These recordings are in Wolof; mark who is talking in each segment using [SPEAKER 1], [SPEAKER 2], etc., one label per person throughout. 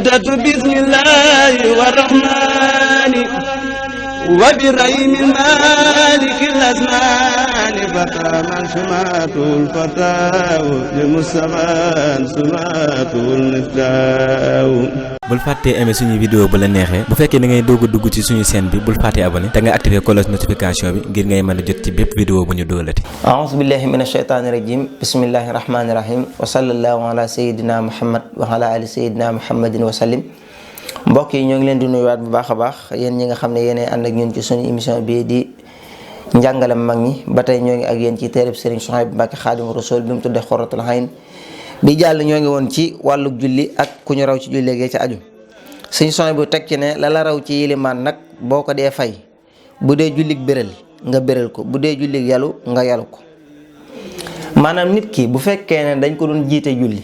[SPEAKER 1] بدأت بسم الله والرحمن وبرحيم المالك الأزمان فتى من سماته الفتاة لمصطفى سماته المفتاح.
[SPEAKER 2] bul fàttee aimer suñu vidéo bu la neexee bu fekkee da ngay doog a dugg ci suñu chaîne bi bul fàttee abonné te nga activer cloche notification bi ngir ngay mën a jot ci bépp vidéo bu ñu doolati.
[SPEAKER 3] a'uuzu billahi mina shaytaani rajim bismillahi rahmaani rahim wa sallallahu ala sayyidina muhammad wa ala ali sayyidina muhammadin wa sallim. mbokk yi ñoo ngi leen di nuyuwaat bu baax a baax yéen ñi nga xam ne yéenay ànd ak ñun ci suñu émission bii di njàngalem mag ñi ba tey ñoo ngi ak yéen ci téereb Serigne Souhaïbou Mbacké Khadimu Rasul bi mu tuddee Xuratul Ayn bi jàll ñoo ngi woon ci wàllu julli ak ku ñu raw ci julli léegi ci aju Serigne Souhaïbou bu teg ci ne la raw ci yilimaan nag boo ko dee fay bu dee jullig béral nga béral ko bu dee jullig yalu nga yalu ko. maanaam nit ki bu fekkee ne dañ ko doon jiite julli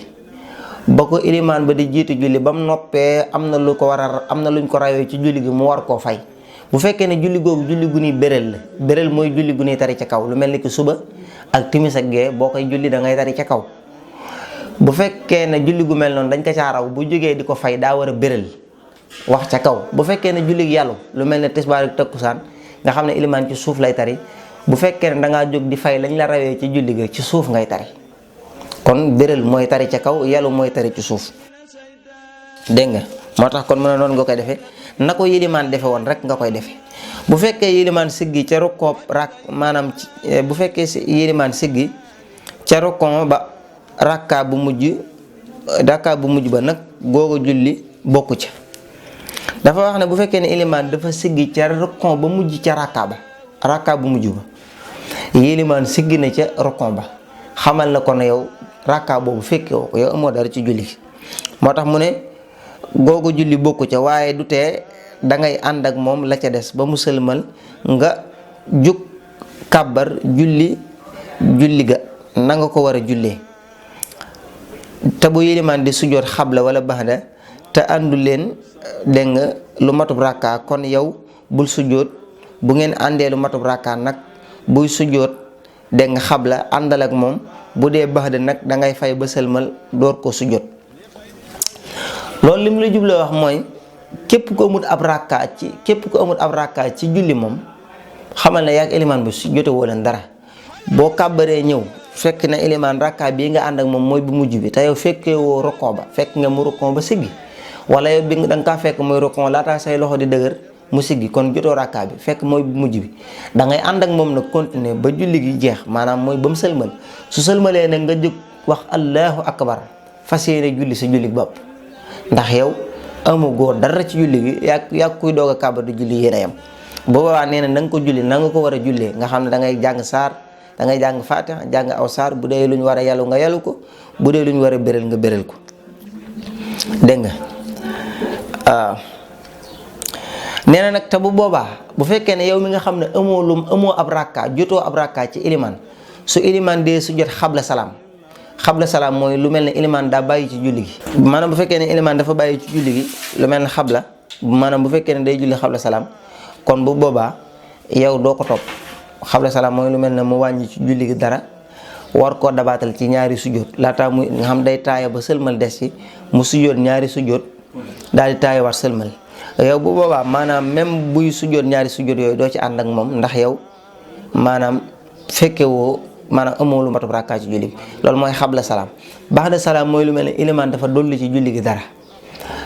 [SPEAKER 3] ba ko ilimaan ba di jiite julli ba mu noppee am na lu ko war a am na luñ ko rawee ci julli gi mu war koo fay bu fekkee ne julli googu julli gu ñuy béral la béral mooy julli gu ñuy tari ca kaw lu mel ni ki suba ak timis ak gee boo koy julli da ngay tari ca kaw. bu fekkee ne julli gu mel noonu dañ ko caa raw bu jógee di ko fay daa war a béral wax ca kaw bu fekkee ne julli yàllu lu mel ne tisbaar ak takkusaan nga xam ne ilimaan ci suuf lay tari bu fekkee ne dangaa jóg di fay lañ la rawee ci julli ga ci suuf ngay tari kon béral mooy tari ca kaw yàllu mooy tari ci suuf dégg nga moo tax kon mën a noonu nga koy defee na ko yilimaan defe woon rek nga koy defee bu fekkee yilimaan siggi ca rukkoo rak maanaam bu fekkee yilimaan siggi ca rukkoo ba rakka bu mujj ba nag googu julli bokku ca dafa wax ne bu fekkee ne ilimaan dafa siggi ca rukkoo ba mujj ca rakka bu mujj ba yilimaan siggi na ca rukkoo ba xamal na ko ne yow rakka boobu fekke woo ko yow amoo dara ci julli gi moo tax mu ne googu julli bokku ca waaye du tee dangay ànd ak moom la ca des ba mu sëlmal nga jug kàbbar julli ga na nga ko war a jullee te bu yilimaan di sujjoot xabla wala baxda te àndu leen dégg nga lu matub rakka kon yow bul sujjoot bu ngeen àndee lu matub rakka nag buy sujjoot dégg nga xabla àndal ak moom bu dee baxda nag dangay fay ba sëlmal door ko sujjoot. loolu li mu la jubloo wax mooy képp ko amut ab rakka ci julli moom xamal ne yaa ak ilimaan bi sujjote woo leen dara boo kàbbaree ñëw fekk na ilimaan rakka bii nga ànd ak moom mooy bu mujj bi te yow fekkee woo rokkoo ba fekk nga mu rokkoo ba siggi wala yow bi da nga kaa fekk mooy rokkoo laataa say loxo di dëgër mu siggi kon jotoo rakka bi fekk mooy bu mujj bi da ngay ànd ak moom nag continuer ba julli gi jeex maanaam mooy ba mu sëlmal su sëlmalee nag nga jóg wax allahu akbar fas yéene julli sa julli bopp ndax yow amugoo dara ci julli gi yaa kuy doog a kàbbar di julli yéen a yam boobaa nee na nga ko julli na nga ko war a jullee nga xam ne da ngay jàng saar da ngay jàng faatiha jàng aw saar bu dee lu ñu war a yalu nga yalu ko bu dee lu ñu war a béral nga béral ko dégg nga waaw. nee na nag te bu boobaa bu fekkee ne yow mi nga xam ne amoo ab rakka jotoo ab rakka ci ilimaan su ilimaan dee su jot xabla salaam mooy lu mel ne ilimaan daa bàyyi ci julli gi maanaam bu fekkee ne ilimaan dafa bàyyi ci julli gi lu mel ne xabla maanaam bu fekkee ne day julli xabla salaam kon bu boobaa yow doo ko topp xabla salaam mooy lu mel ne mu wàññi ci julli gi dara war koo dabaatal ci ñaari sujjóot laataa muy nga xam day taaya ba sëlmal des ci mu sujjóot ñaari sujjóot daal di taaya war sëlmal yow bu boobaa maanaam même buy sujjóot ñaari sujjóot yooyu doo ci ànd ak moom ndax yow maanaam fekke woo maanaam amoo lu matub rakkaa ci julli gi loolu mooy xabla salaam baxda salaam mooy lu mel ne ilimaan dafa dolli ci julli gi dara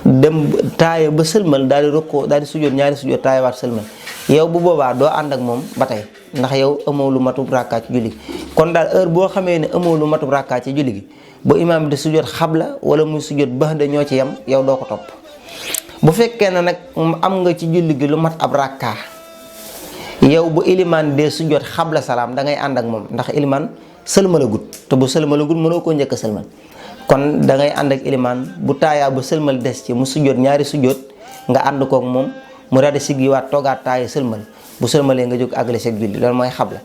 [SPEAKER 3] dem taaya ba sëlmal daal di rokkoo daal di sujjóot ñaari sujjóot taaya waat sëlmal yow bu boobaa doo ànd ak moom ba tey ndax yow amoo lu matub rakkaa ci julli gi kon daal heure boo xamee ne amoo lu matub rakkaa ci julli gi bu imaam di sujjóot xabla wala muy sujjóot baxda ñoo ci yem yow doo ko topp bu fekkee ne nag am nga ci julli gi lu mat ab rakkaa yow bu ilimaan dee sujjóot xabla salaam da ngay ànd ak moom ndax ilimaan sëlmalagut te bu sëlmalagut mënoo koo njëkk a sëlmal kon da ngay ànd ak ilimaan bu taayaa ba sëlmal des ci mu sujjóot ñaari sujjóot nga ànd kook moom mu daal di siggiwaat toogaat taaya sëlmal bu sëlmalee nga jóg àggale seeg julli loolu mooy xabla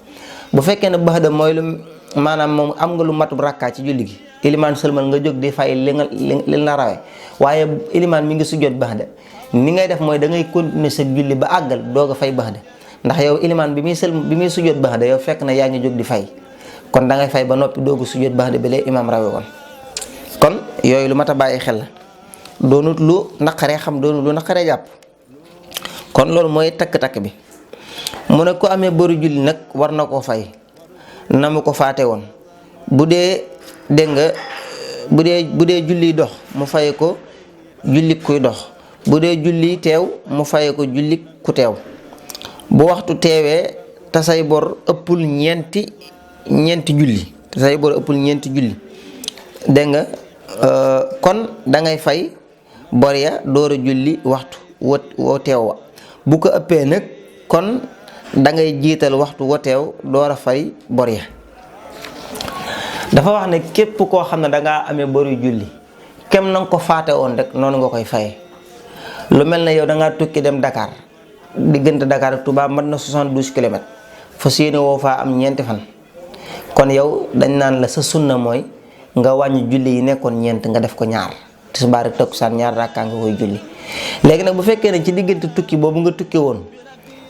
[SPEAKER 3] bu fekkee ne baxda mooy lu maanaam moom am nga lu matub rakkaa ci julli gi ilimaan sëlmal nga jóg di fay li la rawee waaye ilimaan mi ngi sujjóot baxda ni ngay def mooy da ngay continuer sa julli ba àggal doog a fay baxda ndax yow ilimaan bi muy sujjóot baxda yow fekk na yaa ngi jóg di fay kon da ngay fay ba noppi doogu sujjóot baxda bi lay imaam rawe woon kon yooyu lu mat a bàyyi xel la doonut lu naqaree xam, doonut lu naqaree jàpp. kon loolu mooy takk-takk bi. mu ne ku amee boru julli nag war na koo fay na mu ko faate woon. bu dee dégg nga bu dee julli dox mu faye ko julli kuy dox. bu dee julli teew mu faye ko julli ku teew. bu waxtu teewee te say bor ëppul ñeenti julli te say bor ëppul ñeenti julli dégg nga kon da ngay fay bor ya door a julli waxtu woo teew wa. bu ko ëppee nag kon da ngay jiital waxtu wa teew door a fay bor ya. dafa wax ne képp koo xam ne dangaa amee boru julli kem na nga ko faate woon rek noonu nga koy faye. lu mel ne yow dangaa tukki dem Dakar, diggante Dakar ak Touba mat na 72 kilomètres fas yéene woo faa am ñeenti fan. kon yow dañ naan la sa sunna mooy nga wàññi julli yi nekkoon ñeent nga def ko ñaar, tisbaar ak takkusaan ñaar rakkaa nga koy julli. léegi nag bu fekkee ne ci diggante tukki boobu nga tukki woon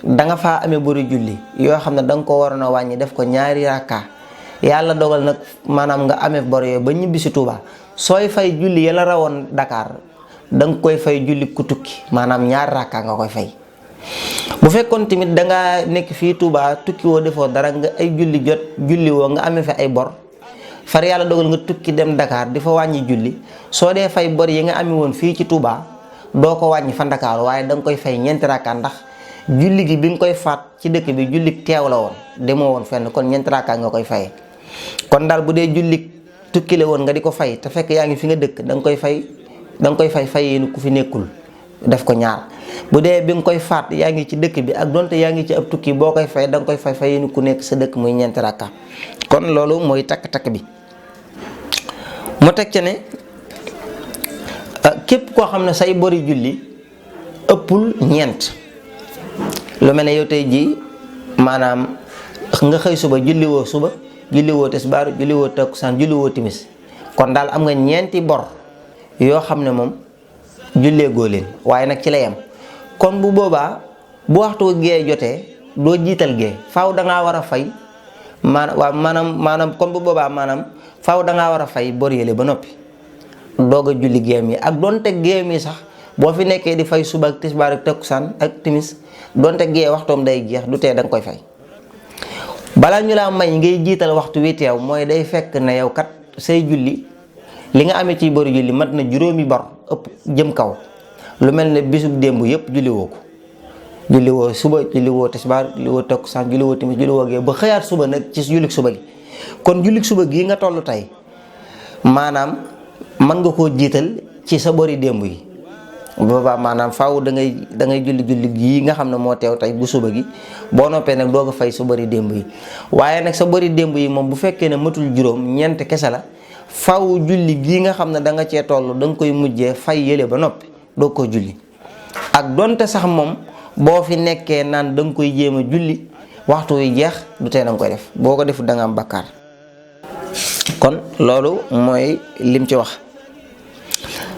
[SPEAKER 3] da nga faa amee boru julli yoo xam ne da nga ko waroon a wàññi def ko ñaari rakkaa, yàlla dogal nag maanaam nga amee bor yooyu ba ñibbi si Touba, sooy fay julli ya la rawoon Dakar da nga koy fay julli ku tukki, maanaam ñaar rakkaa nga koy fay. bu fekkoon tamit da nga nekk fii Touba tukki woo defoo dara nga ay julli jot julli woo nga amee fi ay bor, far yàlla dogal nga tukki dem Dakar di fa wàññi julli, soo dee fay bor yi nga amee woon fii ci Touba doo ko wàññi fa Dakar waaye da nga koy fay ñeenti rakkaa, ndax julli gi bi nga koy faat ci dëkk bi julli teew la woon demoo woon fenn, kon ñeenti rakkaa nga koy fayee. kon daal bu dee julli tukki la woon nga di ko fay te fekk yaa ngi fi nga dëkk da nga koy fay yéen ku fi nekkul def ko ñaar. bu dee bi nga koy faat yaa ngi ci dëkk bi ak donte yaa ngi ci ab tukki boo koy fay da nga koy fay yéen ku nekk sa dëkk muy ñeenti rakka. kon loolu mooy takk-takk bi. mu teg ca ne képp koo xam ne say bori julli ëppul ñeent, lu mel ne yow tey jii maanaam nga xëy suba julli woo suba, julli woo tisbaar, julli woo takkusaan, julli woo timis, kon daal am nga ñeenti bor yoo xam ne moom jullee goo leen waaye nag ci la yem. kon bu boobaa bu waxtu gee jotee doo jiital gee, faaw da ngaa war a fay maanaam kon bu boobaa maanaam faaw da ngaa war a fay bor yële ba noppi doog a julli géem yi. ak donte géem yi sax boo fi nekkee di fay suba ak tisbaar ak takkusaan ak timis, donte gee waxtoom day jeex du tee da nga koy fay. balaa ñu laa may ngay jiital waxtu wi teew mooy day fekk ne yow kat say julli li nga amee ci boru julli mat na juróomi bor ëpp jëm kaw. lu mel ne bisub démb yëpp julli woo ko, julli woo suba, julli woo tisbaar, julli woo takkusaan, julli woo timis, julli woo gee ba xëyaat suba nag ci jullik suba gi. kon jullik suba gii nga toll tey maanaam mën nga koo jiital ci sa bori démb yi. boobaa maanaam faaw da ngay julli gii nga xam ne moo teew tey bu suba gi, boo noppee nag doo ko fay sa bori démb yi. waaye nag sa bori démb yi moom bu fekkee ne matul juróom, ñeent kese la, faaw julli gii nga xam ne da nga cee toll da nga koy mujjee fay yële ba noppi doo ko julli. ak donte sax moom boo fi nekkee naan da nga koy jéem a julli waxtu wi jeex du tee da nga koy def, boo ko defut da nga am bakkaar. kon loolu mooy lim ci wax.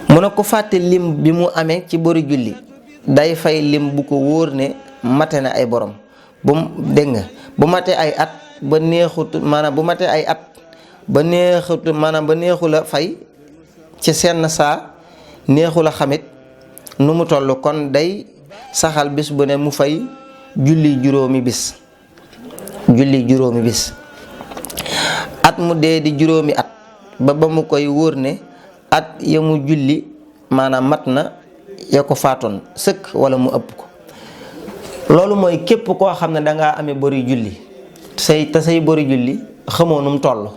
[SPEAKER 3] mu ne ko fàtte lim bi mu amee ci bori julli day fay lim bu ko wóor ne mate na ay borom. bu dégg nga bu matee ay at ba neexut maanaam bu matee ay at ba neexut maanaam ba neexu la fay ci senn saa, neexu la xamit nu mu toll, kon day saxal bis bu ne mu fay julli juróomi bis. at mu dee di juróomi at ba mu koy wóor ne at ya mu julli maanaam mat na ya ko faatoon sëkk wala mu ëpp ko. loolu mooy képp koo xam ne dangaa amee bori julli te say bori julli xamoo nu mu toll,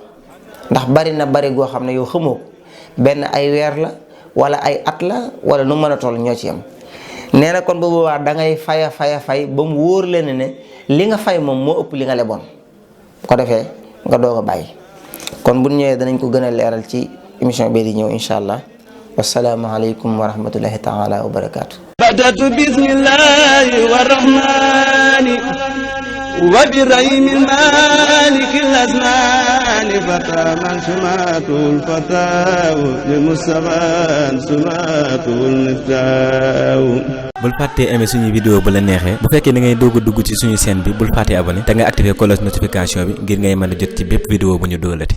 [SPEAKER 3] ndax bari na bari goo xam ne yow xamoo ko, benn ay weer la wala ay at la wala nu mën a toll ñoo ci yam. nee na kon bu boobaa da ngay fay ba mu wóor leen ne li nga fay moom moo ëpp li nga leboon, ko defee nga doog a bàyyi. kon bu ñëwee danañ ko gën a leeral ci émission bii di ñëw incha allah. wassalaamu aleykum wa rahmatullahi taala wa barakaatu.
[SPEAKER 1] بدأت بسم الله والرحمن وبرحيم المالك الأزمان فتى سمات الفتاة لمصطفى سمات المفتاح.
[SPEAKER 2] bul fàttee aimer suñu vidéo bu la neexee bu fekkee da ngay doog a dugg ci suñu chaîne bi bul fàttee abonné te nga activer cloche notification bi ngir ngay mën a jot ci bépp vidéo bu ñu dóolati.